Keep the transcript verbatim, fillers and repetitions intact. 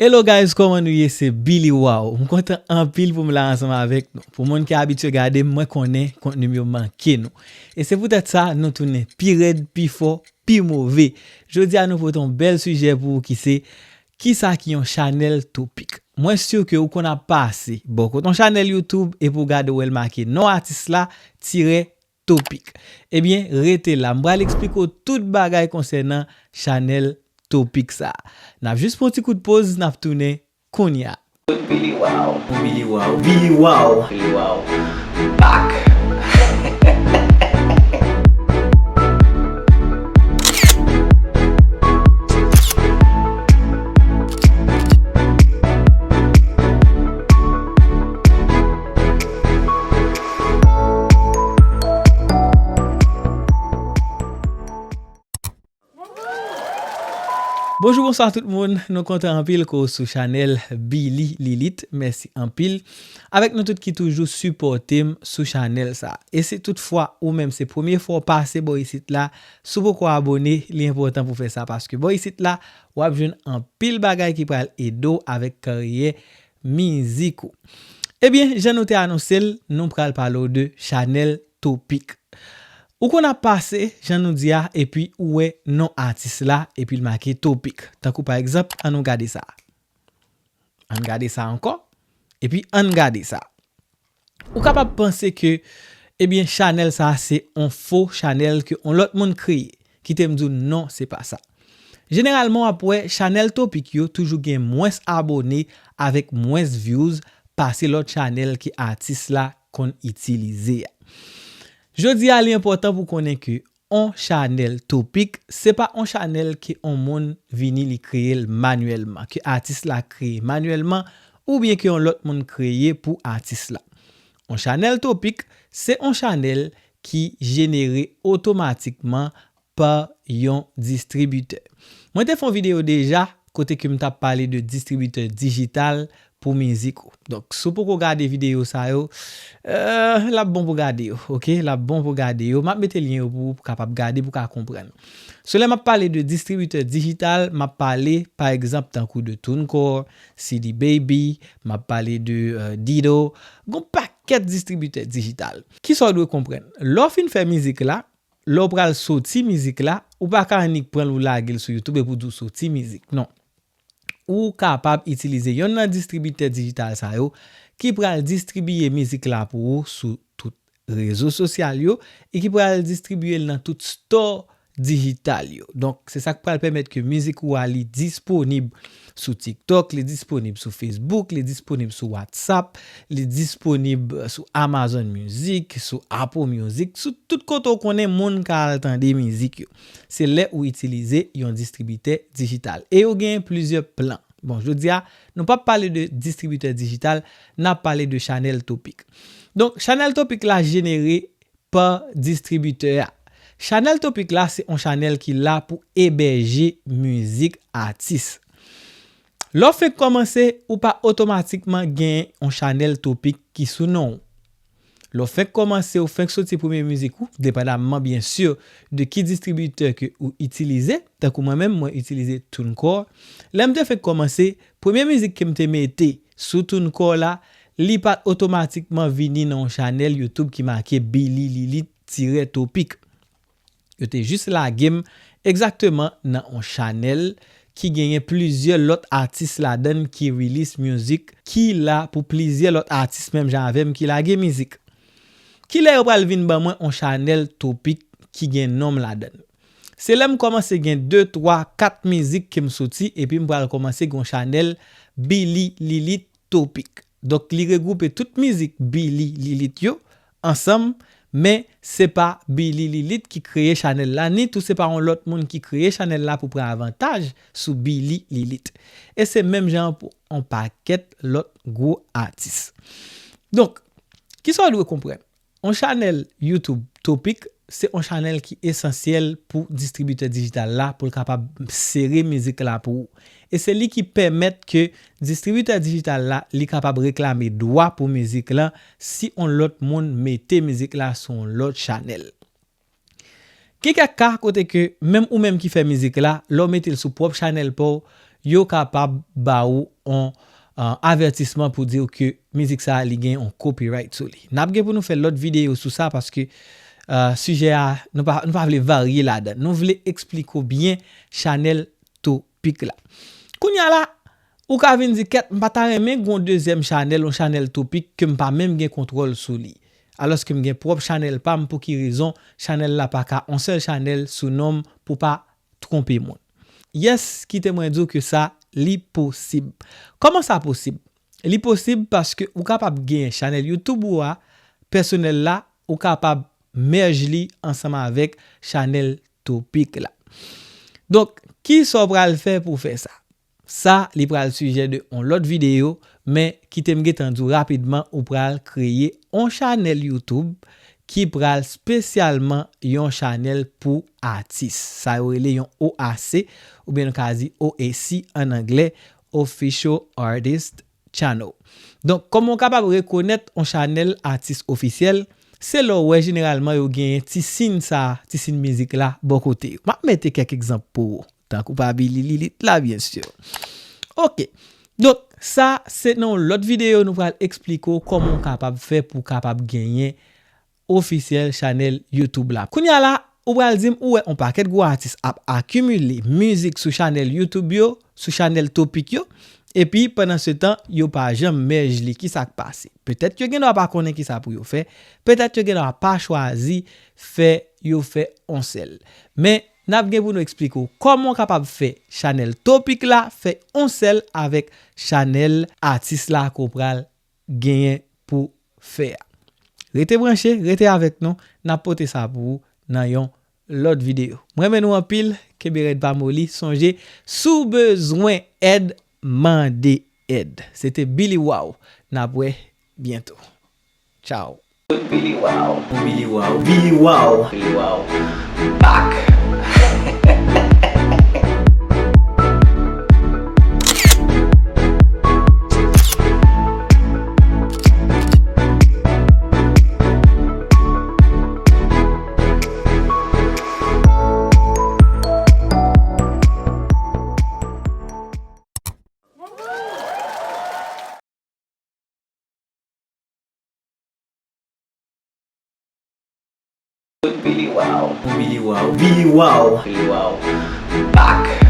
Hello guys, kòman nou ye? Se Billy Wow. M kontan anpil pou m la ansanm avèk nou. Pou moun ki abitye gade m, mwen konnen kontni m yo manke nou. E se poutèt sa, nou tounen pi rèd, pi fò, pi move. Jodi a, nou pote yon bèl sijè pou ou ki se, kisa ki yon chanèl topik? Mwen si ke ou konn ap pase bò kote yon chanèl YouTube epi w gade w wè l make non atis la, tirè topik. Ebyen, rete la. M pral eksplike w tout bagay konsènan chanèl topik sa a. N ap jis pran yon ti kout poz, n ap tounen kounye a. Billy Wow. Billy Wow. Billy Wow. Billy Wow. Back. Bonjou, bonswa tout moun. Nou kontan anpil ke w sou chanèl Billy Lilite. Mèsi anpil. Avèk nou tout ki toujou sipòte m sou chanèl sa. E si toutfwa ou menm se premye fwa w pase bò isit la, si w poko abòne, li enpòtan pou w fè sa paske bò isit la, w ap jwenn anpil bagay ki pral ede w avèk karyè mizik ou. Ebyen, jan nou te anonse l, nou pral pale w de chanèl topik. Ou konn ap pase, jan nou di a, epi ou wè non atis la, epi l make topik. Tankou pa egzanp, ann nou gade sa. Ann gade sa ankò, epi ann gade sa. Ou kapab panse ke, ebyen, chanèl sa a se on fo chanèl ke on lòt moun kreye. Kite m di w non, se pa sa. Jeneralman, w ap wè chanèl topik yo toujou gen mwens abòne avèk mwens views pase lòt chanèl ke atis la konn itilize a. Jodi a, li enpòtan pou konnen ke on chanèl topik, se pa on chanèl ke on moun vini li kreye l manyèlman, ke atis la kreye manyèlman, oubyen ke yon lòt moun kreye pou atis la. On chanèl topik, se on chanèl ki jenere otomatikman pa yon distribitè. Mwen te fè yon videyo deja kote ke m t ap pale de distribitè dijital pou mizik ou. Donk, si w poko gade videyo sa yo, euh, l ap bon pou gade yo, oke? L ap bon pou gade yo. M ap mete lyen yo pou ou kapab gade, pou w ka konprann. So, lè m ap pale de distribitè dijital, m ap pale, pa egzanp, tankou de TuneCore, C D Baby, m ap pale de, euh, Dido. Gon pakèt distribitè dijital. Kisa w dwe konprann? Lè w fin fè mizik la, lè w pral soti mizik la, ou pa ka annik pran l ou lage l sou YouTube epi w di w soti mizik. Non. Ou kapab itilize yonn nan distribitè dijital sa yo ki pral distribiye mizik la pou ou sou tout rezo sosyal yo e ki pral distribiye l nan tout store dijital yo. Donk, se sa k pral pèmèt ke mizik ou a li disponib sou TikTok, li disponib sou Facebook, li disponib sou WhatsApp, li disponib sou Amazon Music, sou Apple Music, sou tout kote w konnen moun ka al tande mizik yo. Se lè ou itilize yon distribitè dijital. E yo genyen plizyè plan. Bon, jodi a, nou p ap pale de distribitè dijital, n ap pale de chanèl topik. Donk, chanèl topik la jenere pa distribitè a. Chanèl topik la se yon chanèl ki la pou ebèje mizik atis. Lè w fenk kòmanse, ou pa otomatikman gen yon chanèl topik ki sou non w. Lè w fenk kòmanse, ou fenk soti premye mizik ou, depandamman byen si de ki distribitè ke ou itilize, tankou mwen menm, mwen itilize TuneCore. Lè m te fenk kòmanse, premye mizik ke m te mete sou TuneCore la, li pa t otomatikman vini nan yon chanèl YouTube ki make Billy Lilite tirè topik. Yo te jis lage m egzakteman nan yon chanèl ki genyen plizyè lòt atis ladan l ki release music, ki la pou plizyè lòt atis menm jan avè m ki lage mizik. Kilè yo pral vin ban mwen yon chanèl topik ki gen non m ladan l? Se lè m kòmanse gen de, twa, kat mizik ke m soti, epi m pral kòmanse gen yon chanèl Billy Lilite topik. Donk, li regwoupe tout mizik Billy Lilite yo ansanm, men se pa Billy Lilite ki kreye chanèl la, ni tou se pa yon lòt moun ki kreye chanèl la pou pran avantaj sou Billy Lilite. E se menm jan pou yon pakèt lòt gwo atis. Donk, kisa w dwe konprann? On chanèl YouTube topik, se on chanèl ki esansyèl pou distribitè dijital la, pou l kapab sere mizik la pou ou. E se li ki pèmèt ke distribitè dijital la, li kapab reklame dwa pou mizik lan si on lòt moun mete mizik la sou on lòt chanèl. Gen kèk ka kote ke menm ou menm ki fè mizik la, lè w mete l sou pwòp chanèl pa w, yo kapab ba ou on, uh, avètisman pou di w ke mizik sa a, li gen on copyright sou li. N ap gen pou nou fè lòt videyo sou sa paske, uh, sijè a, nou pa, nou pa vle varye ladan. Nou vle eksplike w byen chanèl Topik la. Kounye a la, ou ka vin di, "Kèt, m pa ta renmen gen yon dezyèm chanèl, yon chanèl Topik ke m pa menm gen kontwòl sou li. Alòske m gen pwòp chanèl pa m, pou ki rezon chanèl la pa ka yon sèl chanèl sou non m pou pa twonpe moun?" Yes, kite mwen di w ke sa, li posib. Kòman sa posib? Li posib paske ou kapab genyen chanèl YouTube ou a, pèsonèl la, ou kapab merge li ansanm avèk chanèl Topik la. Donk, kisa w pral fè pou w fè sa? Sa, li pral sijè de yon lòt videyo, men kite m gentan di w rapidman, ou pral kreye yon chanèl YouTube ki pral espesyalman yon chanèl pou atis. Sa yo rele yon O A C, oubyen nou ka di O A C an anglè, Official Artist Channel. Donk, kòman w kapab rekonèt yon chanèl atis ofisyèl? Se lè w wè jeneralman yo genyen ti siy sa, ti siy mizik la bò kote yo. M ap mete kèk egzanp pou ou. Tankou pa Billy Lilite la, byen si. Oke. Donk, sa, se nan yon lòt videyo nou pral eksplike w kòman w kapab fè pou w kapab genyen ofisyèl chanèl YouTube la. Kounye a la, ou pral di m ou wè yon pakèt gwo atis ap akimile mizik sou chanèl YouTube yo, sou chanèl Topik yo, epi pandan se tan, yo pa janm merge li. Kisa k pase? Petèt yo gen dwa pa konnen kisa pou yo fè, petèt yo gen dwa pa chwazi fè yo fè yon sèl. Men, n ap gen pou nou eksplike w kòman w kapab fè chanèl Topik la fè yon sèl avèk chanèl atis la ke w pral genyen pou fè a. Rete branche, rete avèk nou, n ap pote sa pou ou nan yon lòt videyo. Mwen renmen nou anpil, kenbe rèd pa moli, sonje, si w bezwen èd, mande èd. Se te Billy Wow, n ap wè byento. Tchao. Billy Wow. Billy Wow. Billy Wow. Billy Wow. Back. Billy Wow. Billy Wow. Billy Wow. Billy Wow. Back.